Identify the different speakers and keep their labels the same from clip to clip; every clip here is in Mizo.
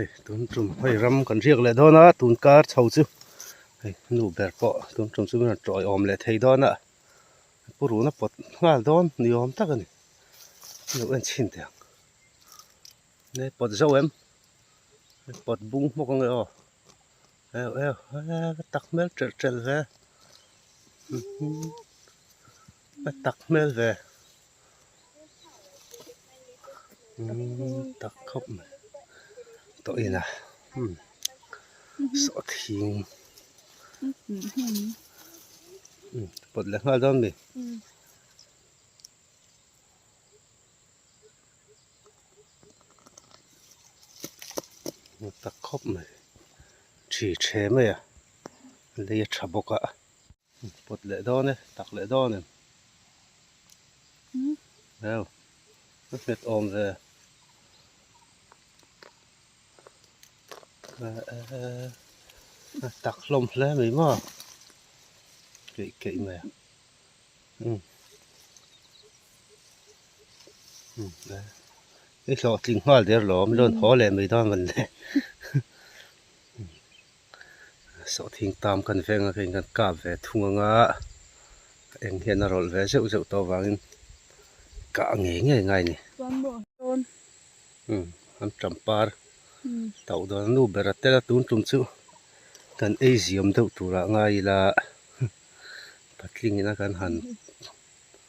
Speaker 1: Hei tun tum hei ram kan riak leh dawn a tun kar chho chu hei nu ber pawh tun tum chu min rawn tawiawm leh thei dawn a purun a pawt nghal dawn ni awm tak a ni a lo en chhin teh ang ne pawt zo em pawt bung hmawk ange aw eu eu e tak hmel telh telh ve a tak hmel ve. Tak khawp mai tawh ila sawhthing pawt leh nghal dawn mi tak khawp mai thi the mai a lei a tha bawk a. Pawt leh dawn e, tak leh dawn em. Heu, a nghet awm ve. A tak hlawm hle mai maw. Keih keih mai a. I hlawhtling nghal der lawm, lawn haw leh mai dawn man le. Sawhthing tam kan veng a keiin kan kap ve thung ang a eng hian a rawlh ve zeuh zeuh tawh avangin kah ngei ngei ngai a ni umm an tampar tauh dawn a nu ber a tel a tun tum chu kan ei ziam deuh turah ngai ila patling ina kan han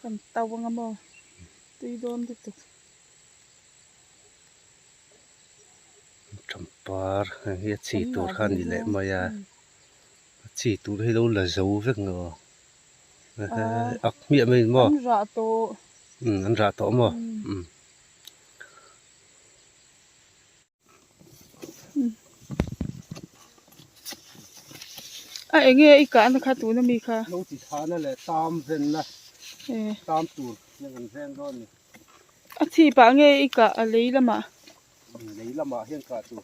Speaker 2: kan tauh ang a maw tui dawn lutuk.
Speaker 1: Champar heng hi a chi tur kha a ni leh mai a a chi tur hi lo la zo vek ang aw ak hmiah mai maw
Speaker 2: an rah tawh
Speaker 1: umm an rah tawh maw umm
Speaker 2: a enge i kahna kha tuna mi kha
Speaker 1: lo ti thana leh tam venna tam tur an veng dawn a ni.
Speaker 2: A chhip ah nge i kah a lei lamah?
Speaker 1: Lei lamah hian kah tur.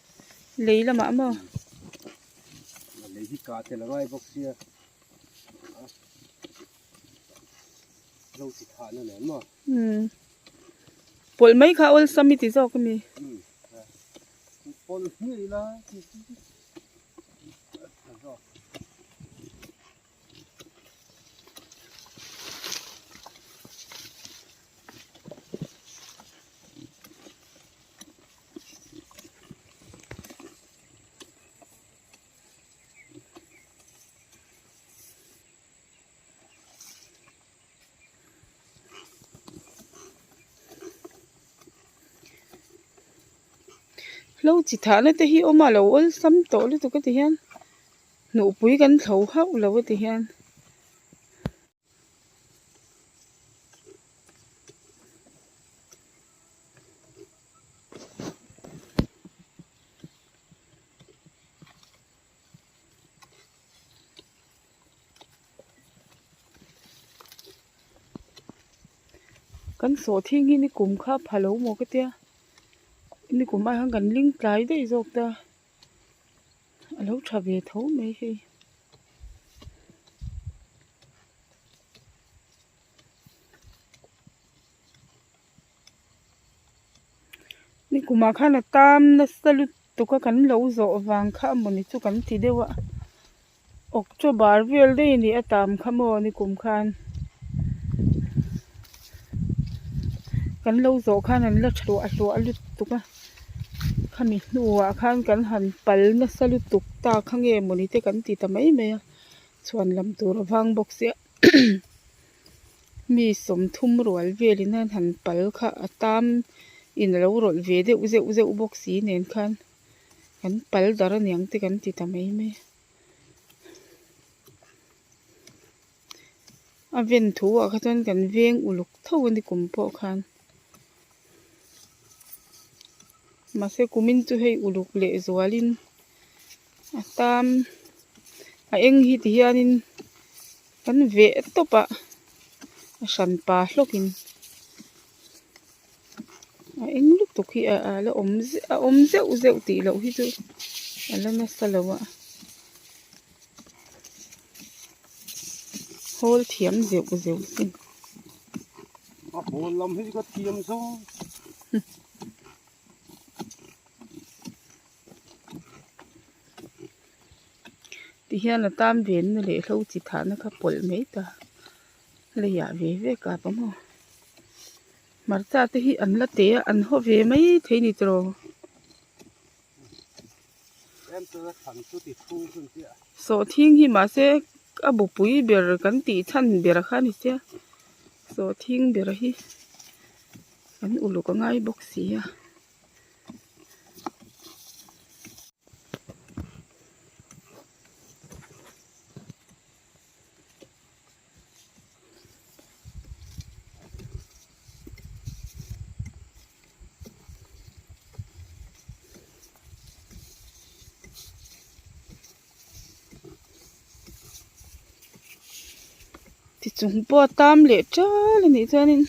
Speaker 2: Lei lamah maw?
Speaker 1: A lei hi kah tel a ngai bawk sia. Lo ti thah na nen maw?
Speaker 2: Umm. Pawlh mai kha awlsam i ti zawk a mi?
Speaker 1: Umm. Pawlh hmiah ila.
Speaker 2: Hlo chi thahna te hi awm a lo awlsam tawh lutuk a ti hian. Hnuhpui kan thlo hauh lo a ti hian. Kan sawhthing hi nikum kha a pha lo maw ka tia nikum ai khan kan ling tlai daih zawk ta. A lo tha ve tho mai hei. Nikumah khan a tam nasa lutuk a kan lo zawh vang kha amawni chu kan ti deuh a October vel daih a nih a tam kha maw nikum khan kan lo zawh khan an la hluah hluah lutuk a. Khami hnuah khan kan han pal nasa lutuk ta kha nge mawni te kan ti ta mai mai a chhuan lam tur a vang bawk sia mi sawmthum rual velin an han pal kha a tam in a lo rawlh ve deuh zeuh zeuh bawk si nen khan kan pal dar aniang te kan ti ta mai mai a. A ven thu ah kha chuan kan veng uluk tho a ni kum pawh khan mahse kumin chu hei uluk leh zualin a tam a eng hi ti hianin kan veh tawp a a hran pa hlawkin a eng lutuk hi a la awm a awm zeuh zeuh tih loh hi chu a la nasa lo a. Hawl thiam zeuh zeuh sin.
Speaker 1: A hawl lam hi ka thiam zawng.
Speaker 2: Tihian a tan venna leh hlo chi thahna kha pawlh mai ta leiah ve ve kap ang aw hmarcha te hi an la teh a an haw ve mai thei ni tawh. Sawhthing hi mahse a bupui ber kan tih chhan ber kha a ni sia sawhthing ber hi kan uluk a ngai bawk si a. Tichung pawh a tam leh ṭal a nih chuanin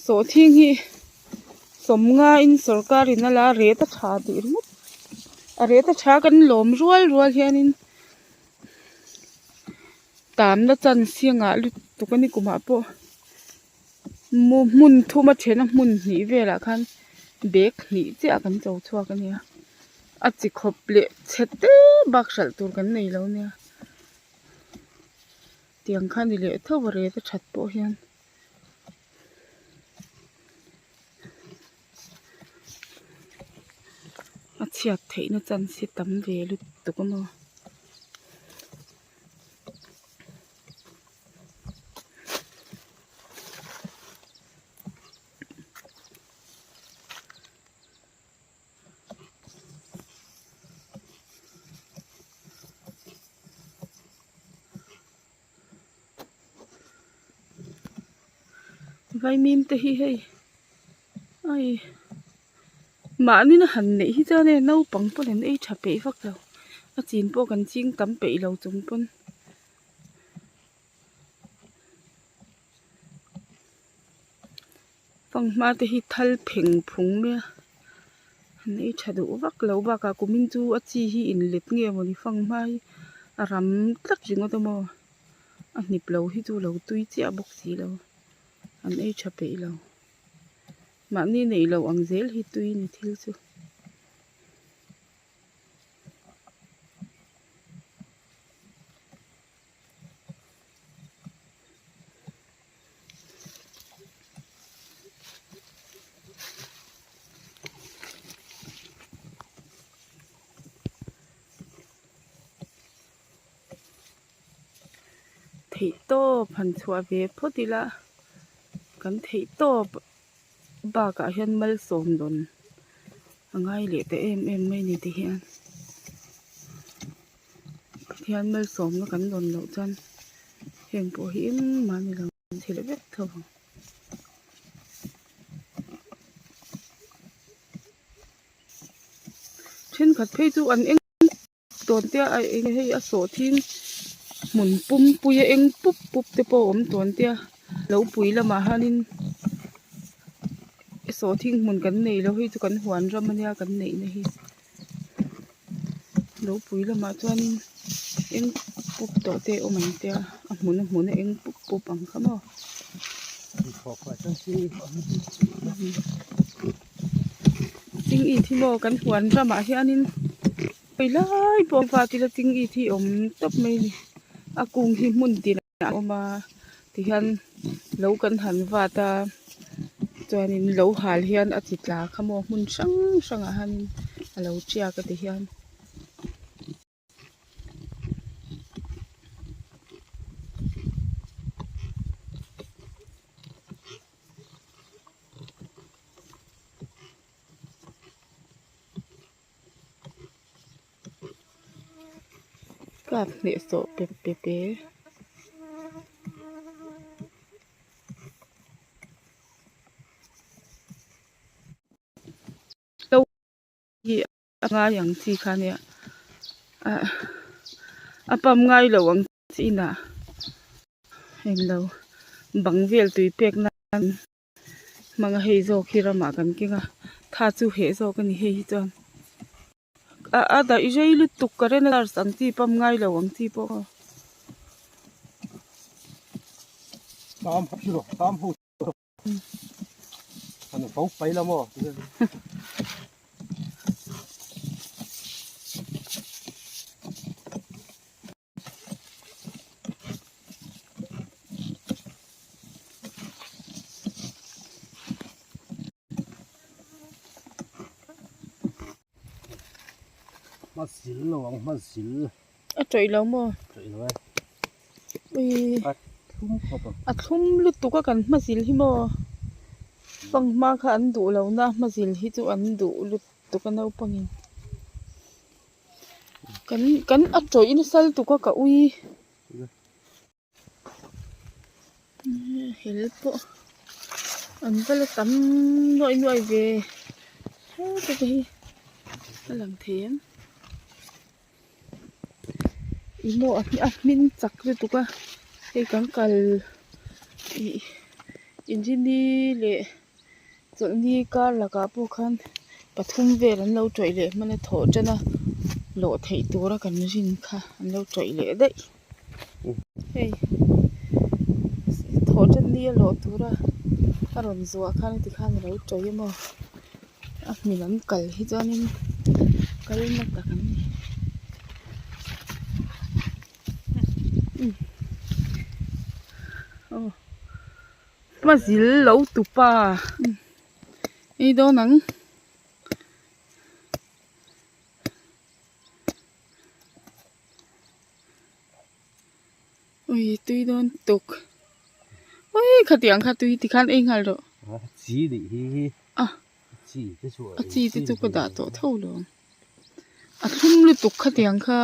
Speaker 2: sawhthing hi sawmngain sawrkarin a la ret a tha tih ringawt a ret a tha kan lawm rual rual hianin tamna chance hi a ngah lutuk a ni kumah pawh hmun thum a then a hmun hnih velah khan bag hnih chiah kan cho chhuak a nia a chi khawp leh chhe te bak hralh tur kan nei lo nia tiang kha ni leh tho a ret a that pawh hian. A chhiat theihna chance hi tam ve lutuk a maw. Vaimim te hi hei ai mahni na han neih hi chuan hei naupang pawn an ei tha peih vak lo a chin pawh kan ching tam peih lo chung pawn. Fanghma te hi thal pheng phung mai a an ei tha duh vak lo bakah kumin chu a chi hi inlet nge mawni fanghma hi a ram tlat ringawt a maw a hnip lo hi chu lo tui chiah bawk si lo an ei tha peih lo mahni neih loh ang zel hi tui ni thil chu. Theih tawp han chhuah ve phawt ila kan theih tawp bakah hian malsawm dawn a ngai leh ta em em mai ni tihian. Pathian malsawmna kan rawn loh chuan heng pawh hi engmah ni lo an chhe leh vek tho ang. Thenkhat phei chu an eng tawn te a eng hei a sawhthing hmun pumpui a eng pup pup te pawh a awm tawn te a lo pui lamah hianin sawhthing hmun kan nei lo hei chu kan huan ram ania kan neihna hi. Lo pui lamah chuanin eng pup tawh te a awm ang tia a hmun a hmun a eng pup pup ang kha maw. Ching it hi maw kan huan ramah hianin hawi lai pawh va tila ching it hi awm tawp mai a ni a kung hi hmun tinah a awm a tihian lo kan han vat a chuanin lo hal hian a chi tla kha maw hmun hrang hrangah hianin a lo tiak a ti hian. Kap hneh sawh pep pep e. Hi a ngai ang chi kha nia ah a pump ngai lo ang chi inah englo bang vel tui pek nan. Hmanga hei zawk hi ramah kan keng a tha chu heh zawk a ni hei hi chuan a a daih rei lutuk current charge ang chi pump ngai lo ang chi pawh aw.
Speaker 1: Hmazil lo ang hmazil.
Speaker 2: A tawih lo maw?
Speaker 1: Tawih lo e.
Speaker 2: Ui.
Speaker 1: A thlum khawp ang.
Speaker 2: A thlum lutuk a kan hmazil hi maw? Fanghma kha an duh lo na hmazil hi chu an duh lutuk a naupangin. Kan kan a tawih nasa lutuk a ka ui. Hel pawh an va la tam nuai nuai ve heta te hi a lang thei em ih maw a hmin chak lutuk a hei kan kal ih inrini leh chawlhni kar lakah pawh khan pathum vel an lo tawih leh hman a thawh tan a lawh theih tura kan rin kha an lo tawih leh daih. Hei thawh tan ni a lawh tura a rawn zuah khan heti khan a lo tawih a maw a hmin an kal hi chuanin kal na tak an ni aw hmazil lo tupa ei dawn ang. Ui tui dawn tuk ui khatiang kha tui tikhan ei nghal rawh
Speaker 1: a chi nih hi
Speaker 2: a
Speaker 1: chi te chu
Speaker 2: a chi te chu ka dah tawh tho lo a thlum lutuk khatiang kha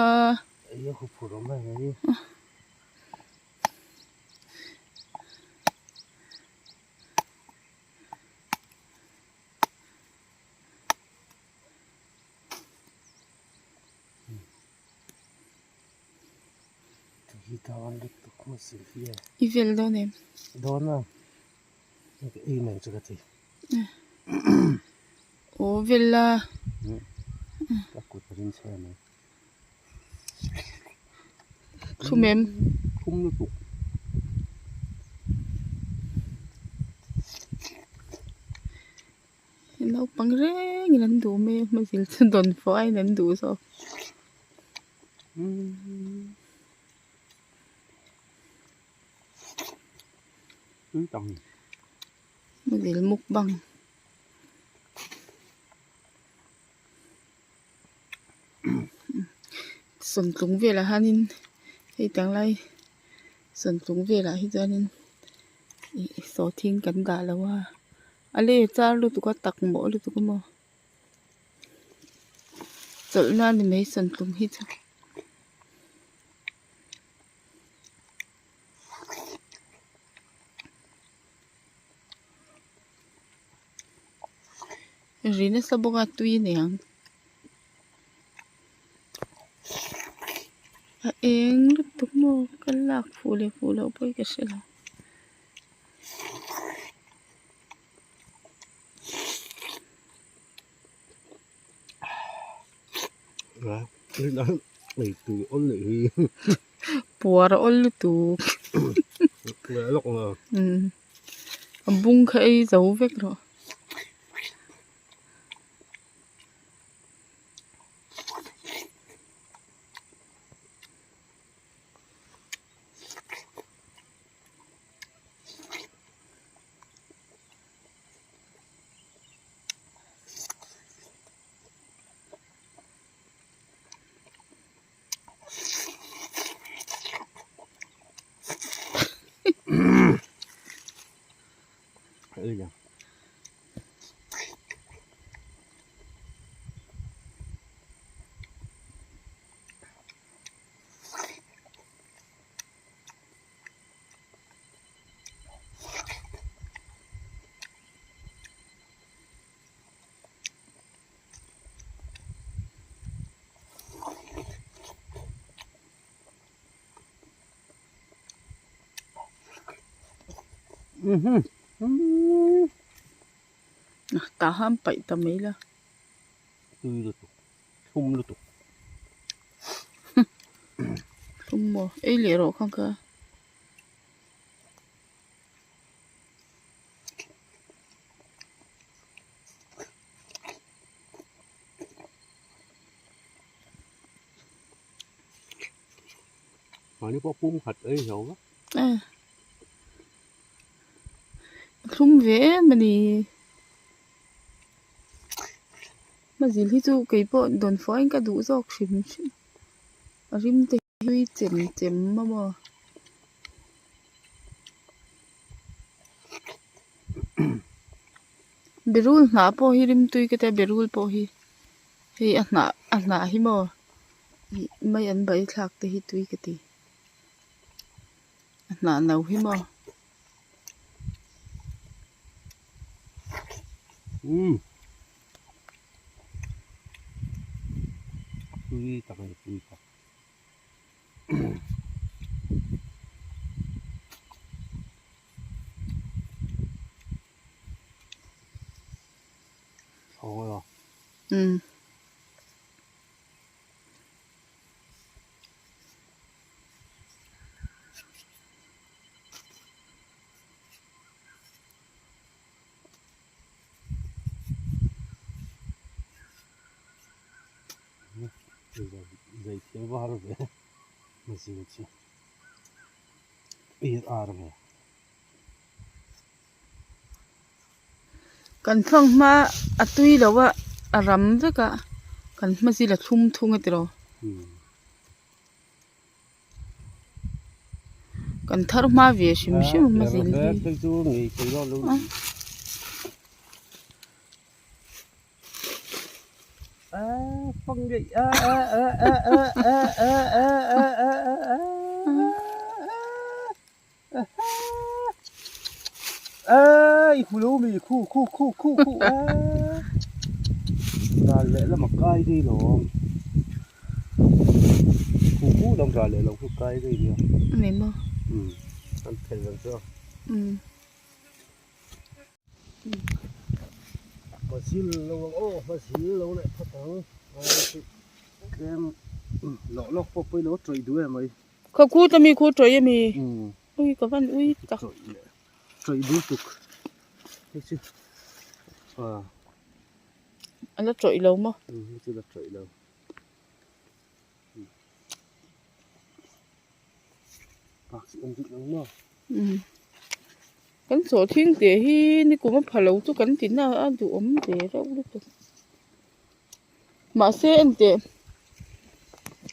Speaker 1: ei a huphurh awm a hei
Speaker 2: I vel dawn em?
Speaker 1: Dawn a, ei mai chu ka ti.
Speaker 2: Aw vel la.
Speaker 1: Ka kut a rin chhe mai.
Speaker 2: Thlum em?
Speaker 1: Thlum lutuk.
Speaker 2: Naupang rengin an duh mai a hmazil chu dawn fawh aiin an duh zawk. Hmazil mukbang. Sawntlung velah hianin hei tanglai sawntlung velah hi chuanin ih sawhthing kan dah lo a. A le char lutuk a tak mawh lutuk a maw chawlh na ni mai sawntlung hi chu. Ri nasa bawk a tui a ni ang a eng lutuk maw ka lak fuh leh fuh loh pawh hi ka hre lo. Puar a awl lutuk a bung kha ei zo vek rawh. Tah han paih ta mai la.
Speaker 1: Tui lutuk, thlum lutuk.
Speaker 2: Thlum maw? Ei leh rawh kha ka.
Speaker 1: Mahni pawh pum khat ei zo va.
Speaker 2: Eh. Thlum ve em a ni. Hmazil hi chu kei pawh dawn fawhin ka duh zawk hrim hrim a rim te hi chem chem a maw. Berul hnah pawh hi rimtui ka tia berul pawh hi hei a hnah a hnah hi maw ih mai an bai thlak te hi tui ka ti a hnah no hi maw.
Speaker 1: Umm tui tak a ni tui tak.
Speaker 2: Umm.
Speaker 1: Zai thiam var ve mazil chu ir ar ve.
Speaker 2: Kan thlang hma a tui lo a a ram vek a kan hma zil a thlum thung a tiraw. Kan thar hma ve hrim hrim a hma zil hi.
Speaker 1: Ê i hmu lo mi khu khu khu khu khu ê ral leh lam a kai daih lo khu khu lam ral leh lam khu kai daih nia
Speaker 2: a ni maw
Speaker 1: umm an phel ang chu
Speaker 2: umm
Speaker 1: Hmazil lo ang aw hmazil lo leh phawt ang tlem lawh lawk pawh pawhin a tawih duh em mai.
Speaker 2: Kha khu ta mi khu tawih a mi ui ka van ui tak.
Speaker 1: Tawih duh tuk hei chu ah.
Speaker 2: A la tawih lo maw?
Speaker 1: Hei chu la tawih lo. Bak chu awm duh lo maw?
Speaker 2: Kan sawhthing teh hi nikum a pha lo chu kan ti na a duhawm ve reuh lutuk. Mahse enteh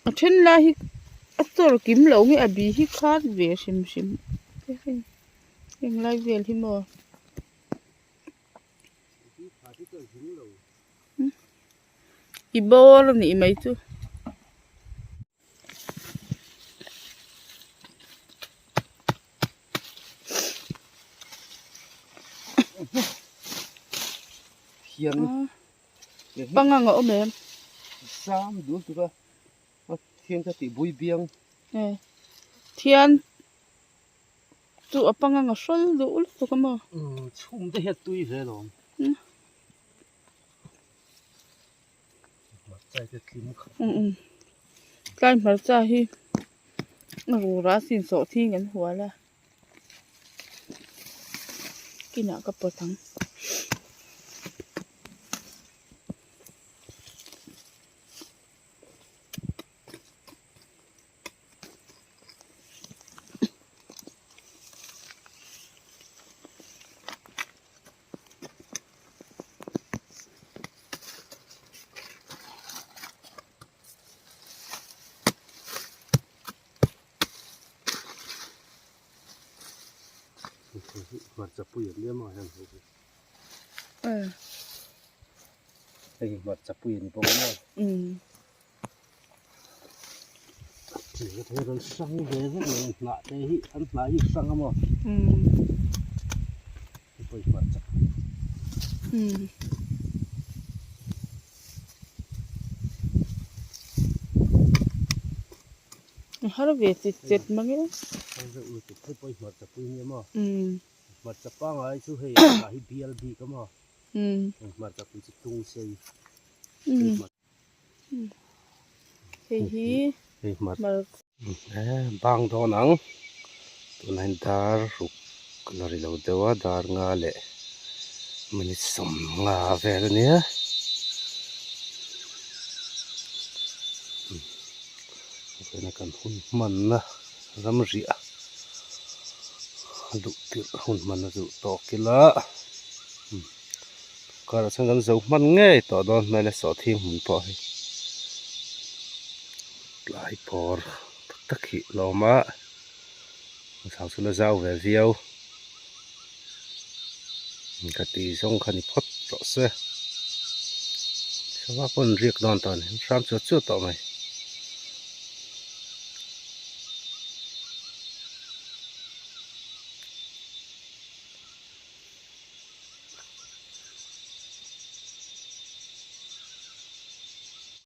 Speaker 2: a then lai hi a chawr kim lo nge a bi hi khat ve hrim hrim heng lai vel hi maw. I bawr a nih mai chu.
Speaker 1: Hian
Speaker 2: Pangang a awm em?
Speaker 1: Sam dul tura a thian kha tih bui biang.
Speaker 2: E thian chu a pangang a hrawl duh lutuk a maw?
Speaker 1: Umm chhum te hian tui hle lo. Hmarcha te tlim kha.
Speaker 2: Umm tlai hmarcha hi a rura a sin sawh thing an hual a. Kinah ka pawt ang.
Speaker 1: Hmarcha pui an nia maw heng ho hi. Hei hi hmarcha pui a ni bawk maw. Thil te hi rawn hrang ve vek mai hnah te hi an hnah hi hrang a maw. Hei pawh hi hmarcha pui.
Speaker 2: A har ve chit chet mang e.
Speaker 1: Har deuh lutuk hei pawh hi hmarcha pui nia maw. Hmarcha pangai chu hei a hnah hi bial bik a maw. Hmarcha pui chu tung sei.
Speaker 2: Hei hi
Speaker 1: hei hmarcha bang dawn ang tunah hian dar ruk la ri lo deuh a dar nga leh minute sawmnga vel a nia. Vawiina kan hun hmanna ram riah a duh tirh hun hmanna chu tawk ila. Karah chuan kan zo hman ngei tawh dawn hmel e sawhthing hmun pawh hi tlai bawr tak tak hi la awm a chau chu la zau ve viau ka ti zawng kha ni phawt tawh se sava pawh an riak dawn tawh a ni an hram chuah chuah tawh mai.